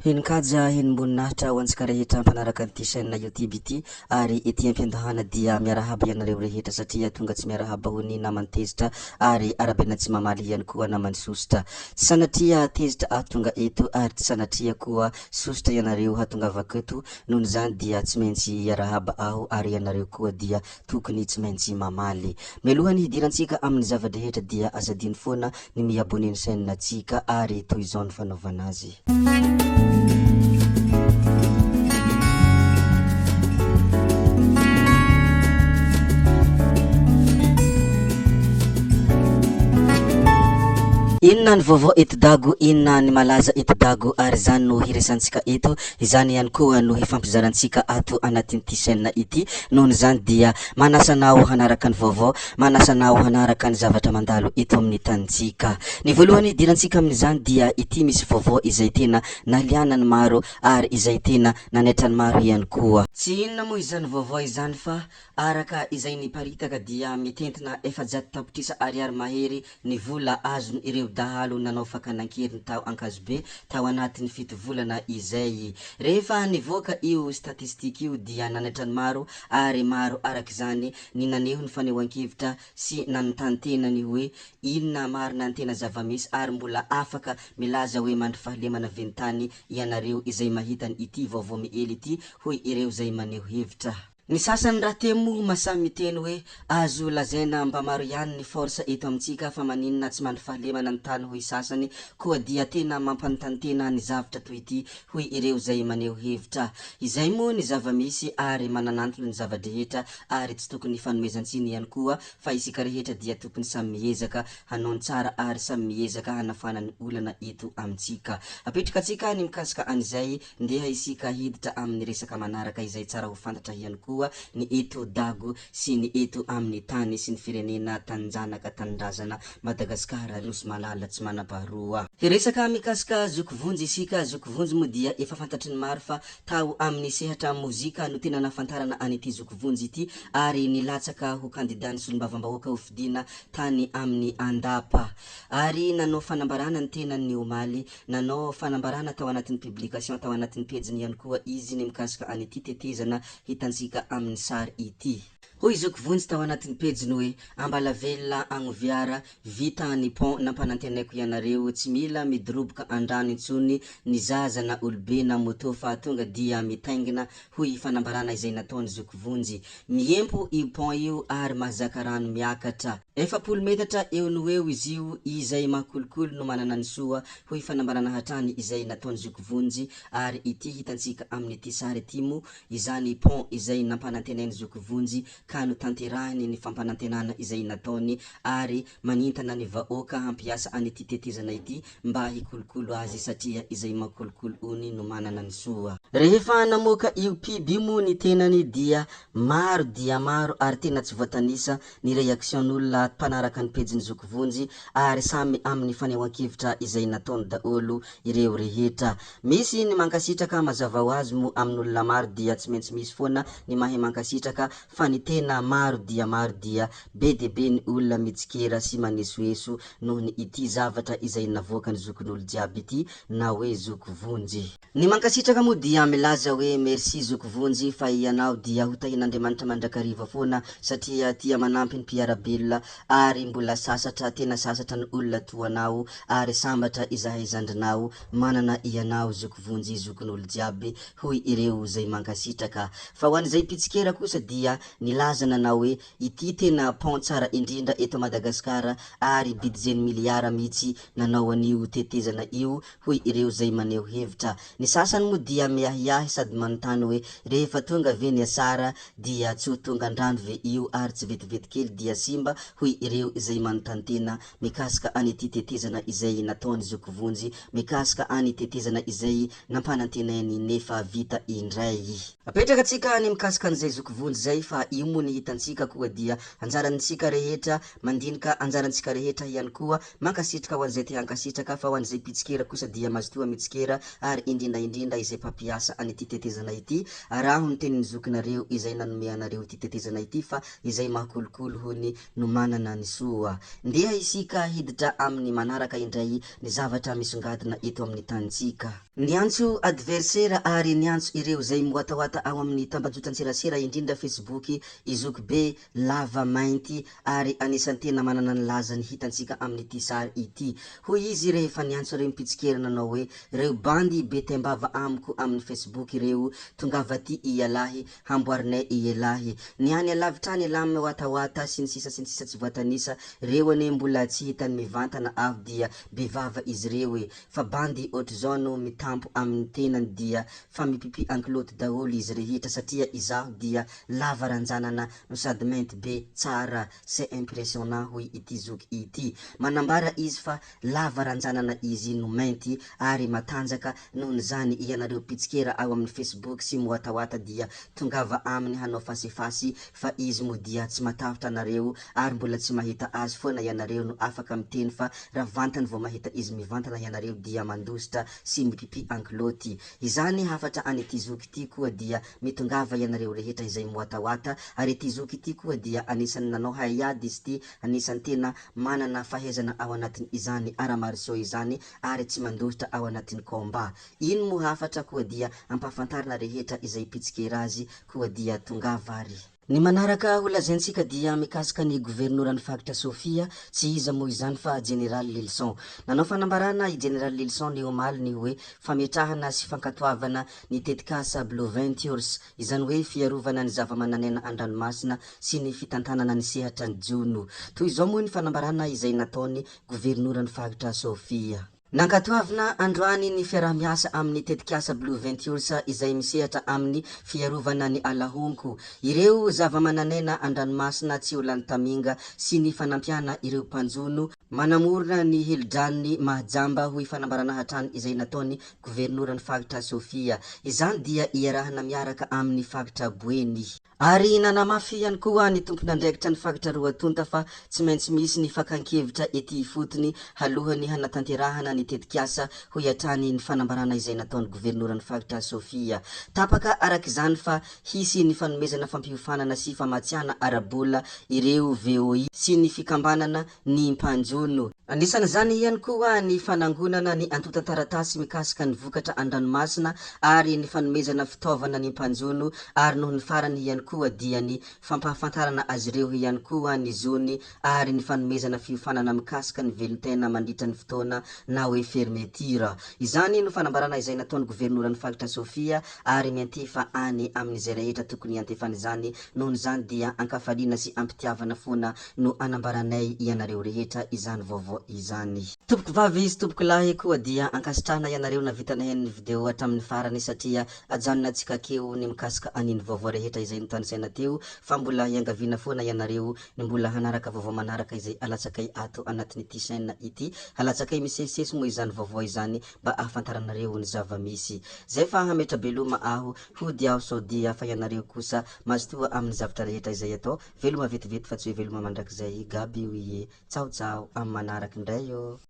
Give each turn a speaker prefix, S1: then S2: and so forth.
S1: Henin-kaja, henim-boninahitra ho antsika rehetra mpanaraka an'ity chaîne youtube ity ary ety am-piandohana dia miarahaba ianareo rehetra satria tonga tsy miarahaba ho ny naman'ny tezitra ary arabaina tsy mamaly ihany koa naman'ny sosotra. Tsy sanatria tezitra aho tonga eto ary tsy sanatria koa sosotra ianareo hatongavako eto noho izany dia tsy maintsy hiarahaba aho ary ianareo koa dia tokony tsy maintsy mamaly. Mialohan'ny hidirantsika amin'ny zava-drehetra dia aza adino foana ny mi-abonner ny chaîne tsika ary toy izao ny fanaovana azy. Inona ny vaovao eto Dago, inona ny malaza eto Dago ary izany no hiresantsika eto, izany ihany koa no hifampizarantsika ato anatin'ity chaîne ity, nohon'izany dia manasa anao hanaraka ny vaovao, Manasa anao hanaraka ny zavatra mandalo eto amin'ny tanintsika. Ny voalohany hidirantsika amin'izany dia ity misy vaovao izay tena nahaliana ny maro ary izay tena nanaitra ny maro ihany koa. Tsy inona moa izany vaovao izany fa araka izay niparitaka dia mitentina 400 tapitrisa ariary mahery ny vola azon' ireo dahalo nanao fakana an-keriny tao Ankazobe tao anatin'ny fito volana izay. Rehefa nivoaka io statistique io dia nanaitra ny maro ary maro araka izany ny naneho ny fanehoan-kevitra sy nanontany tena ny hoe inona marina ny tena zava-misy ary mbola afaka milaza hoe mandry fahalemana ve ny tany ianareo izay mahita an ity vaovao miely ity hoy ireo izay maneho hevitra. Ny sasany rahateo moa masahy miteny hoe azo lazaina mba maro ihany ny force eto amintsika fa maninona tsy mandry fahalemana ny tany hoy sasany koa dia tena mampanontany tena ny zavtra toy ity hoy ireo izay maneho hevitra. Izay moa ny zava-misy ary mananantony ny zava-drehetra ary tsy tokony hifanomezan-tsiny ihany koa fa isika rehetra dia tokony samy miezaka hanao ny tsara ary samy miezaka hanafana ny olana eto amintsika. Apetraka-tsika ny mikasika an'izay, ndeha isika hiditra amin'ny resaka manaraka izay tsara ho fantatra ihany koa ny eto Dago sy ny eto amin'ny tany sy ny firenena taninjanaka tanindrazana Madagasikara Nosy malala tsy manam-paharoa. Hiresaka mikasika Zoky Vonjy isika, Zoky Vonjy moa dia efa fantatry ny maro fa Tao amin'ny sehatra mozika no tena nahafantarana an'ity Zoky Vonjy ity ary nilatsaka ho kandidan'ny solombavambahoaka hofidiana tany amin'ny Andapa. Ary nanao fanambarana ny tenany ny omaly, nanao fanambarana tao anatin'ny publication tao anatin'ny pejiny ihany koa izy ny mikasika an'ity tetezana hitantsika amin'ny sary ity. Hoy Zoky Vonjy tao anatin'ny pejiny hoe, Ambalavelona Agnoviara, Vita ny pont nampanantenaiko ianareo tsy mila midoroboka andrano intsony ny zaza na olobe na moto fa tonga dia mitaingina hoy fanambarana izay nataony zoky vonjy. Miempo io pont io ary mahazaka rano miakatra. 40 metatra eo no eo izy io izay mahakolokolo no manana ny soa hoy fanambarana hatrany izay nataony zoky vonjy ary ity hitantsika amin'ity sary ity moa izany pont izay nampanantenainy zoky vonjy ka notanterahiny ny fampanantenana izay nataony ary manintana ny vahoaka hampiasa an'ity tetezana ity mba hikolokolo azy satria izay makolokolo ony no manana ny soa. Rehefa namoaka io pub io moa ny tenany dia maro dia maro ary tena tsy voatanisa ny réaction-n'olona mpanaraka ny pejin'i Zoky Vonjy ary samy amin'ny fanehoan-kevitra izay nataony daholo ireo rehetra. Misy ny mankasitraka mazava ho azy moa amin'olona maro dia tsy maintsy misy foana ny mahay mankasitraka fa ny tena maro dia maro dia be dia be ny olona mitsikera sy manesoeso noho ny ity zavatra izay navoakan'ny zokin'olo jiaby ity na hoe zoky vonjy. Ny mankasitraka moa dia milaza hoe merci zoky vonjy fa ianao dia ho tahian'Andriamanitra mandrakariva foana satria tia manampy ny mpiara-belona ary mbola sasatra tena sasatra ny olona toa anao ary sambatra izahay zandrinao manana ianao zoky vonjy zokin'olo jiaby hoy ireo izay mankasitraka. Fa ho an'izay mpitsikera kosa dia nilaza nanao hoe ity tena pont tsara indrindra eto Madagascar ary budget-n'ny miliara mitsy nanao an'io tetezana io hoy ireo izay maneho hevitra. Ny sasany moa dia miahiahy sady manontany hoe rehefa tonga ve ny asara dia tsy ho tonga an-drano ve io ary tsy vetivety kely dia simba hoy ireo izay manontany tena mikasika an'ity tetezana izay nataon'i Zoky Vonjy mikasika any tetezana izay nampanantenainy nefa vita indray. Apetraka tsika ny mikasika an'izay Zoky Vonjy zay fa io moa ny hitantsika koa dia anjarantsika rehetra mandinika anjarantsika rehetra ihany koa mankasitraka ho an'izay te hankasitraka fa ho an'izay mpitsikera kosa dia mazotoa mitsikera ary indrindra indrindra izay mpampiasa an'ity tetezana ity araho ny tenin'ny zokinareo izay nanome anareo ity tetezana ity fa izay mahakolokolo hony no manana ny soa. Ndeha isika hiditra amin'ny manaraka indray ny zavatra misongadina eto amin'ny tanintsika. Niantso adversera ary niantso ireo izay miwatawata ao amin'ny tambajotran-tserasera indrindra Facebook i Zokibe lava mainty ary anisan'ny tena manana ny lazany hitantsika amin'ity sary ity. Hoy izy rehefa niantso ireo mpitsikera nanao hoe, Reo bandy be taimbava amiko amin'ny Facebook ireo, tongava aty ialahy, hamboarinay ielahy. Ny any alavitra any elah miwatawata sy ny sisa sy ny sisa tsy voatanisa, reo anie mbola tsy hitany mivantana aho dia be vava izy reo e! Fa bandy otrzao no mitampo amin'ny tenany dia fa mipipi ankiloty daholo izy rehetra satria izaho dia lava ranjanana no sady mainty be tsara c'est impressionnant hoy ity zoky ity. Manambara izy fa lava ranjanana izy no mainty ary matanjaka nohon'izany ianareo mpitsikera ao amin'ny facebook sy moatawata dia tongava aminy hanao fasifasy fa izy moa dia tsy matahotra anareo ary mbola tsy mahita azy foana ianareo no afaka miteny fa raha vantany vao mahita izy mivantana ianareo dia mandositra sy mipipi ankiloty. Izany hafatra an'ity zoky ity koa dia mitongava ianareo rehetra izay moatawata ary ity zoky ity koa dia anisan'ny nanao haiady izy ity anisan'ny tena manana fahaizana ao anatin izany arts martiaux izany ary tsy mandositra ao anatin'ny combat. Iny moa hafatra koa dia ampahafantarina rehetra izay mpitsikera azy koa dia tongava ary. Ny manaraka ho lazaintsika dia mikasika ny governoran'ny faritra Sofia, tsy iza moa izany fa Jeneraly Lilison. Nanao fanambarana i Jeneraly Lilison ny omaly ny hoe fametrahana sy fankatoavana ny tetikasa Blue Ventures, izany hoe fiarovana ny zavamananaina an-dranomasina sy ny fitantanana ny sehatra ny jono. Toy izao moa ny fanambarana izay nataony governoran'ny faritra Sofia. Nankatoavina androany ny fiaraha-miasa amin'ny tetikasa Blue Ventures izay misehatra amin'ny fiarovana ny ala honko, ireo zavamananaina an-dranomasina tsy ho lany taminga sy ny fanampiana ireo mpanjono manamorona ny helodranon'i Mahajamba, hoy fanambarana hatrany izay nataon'ny governoran'ny faritra Sofia. Izany dia iarahana miaraka amin'ny faritra Boeny. Ary nanamafy ihany koa ny tompon'andraikitra ny faritra roa tonta fa tsy maintsy misy ny fakan-kevitra ety ifotony alohan'ny hanatanterahana ny tetikasa, hoy hatrany ny fanambarana izay nataon'ny governoran'ny faritra Sofia. Tapaka araka izany fa hisy ny fanomezana fampiofanana sy famatsiana ara-bola ireo VOI sy ny fikambanana ny mpanjono. Anisan'izany ihany koa ny fanangonana ny antontan-taratasy mikasika ny vokatra an-dranomasina ary ny fanomezana fitaovana ny mpanjono ary noho ny farany ihany koa dia ny fampahafantarana azy ireo ihany koa ny zony ary ny fanomezana fiofanana mikasika ny velon-tena mandritra ny fotoana na hoe fermeture. Izany no fanambarana izay nataon'ny governoran'ny faritra Sofia ary miantefa any amin'izay rehetra tokony hiantefan'izany nohon'izany dia ankafaliana sy ampitiavana foana no anambaranay ianareo rehetra izany vaovao izany. Tompoko vavy sy tompoko lahy koa dia ankasitrahana ianareo navita naheno ny video hatramin'ny farany satria ajanona tsy kakeo ny mikasika an'iny vaovao rehetra izay notanisaina teo fa mbola iangaviana foana ianareo ny mbola hanaraka vaovao manaraka izay alatsakay ato anatin'ity chaîne ity alatsakay misesisesy moa izany vaovao izany mba ahafantaranareo ny zava-misy zay fa hametra-beloma aho hody aho sao dia fa ianareo kosa mazotoa amin'ny zavtra rehetra izay atao Veloma vetivety fa tsy hoe veloma mandrakizay Gaby io ie. Tsaho tsaho am manarak ndray ô.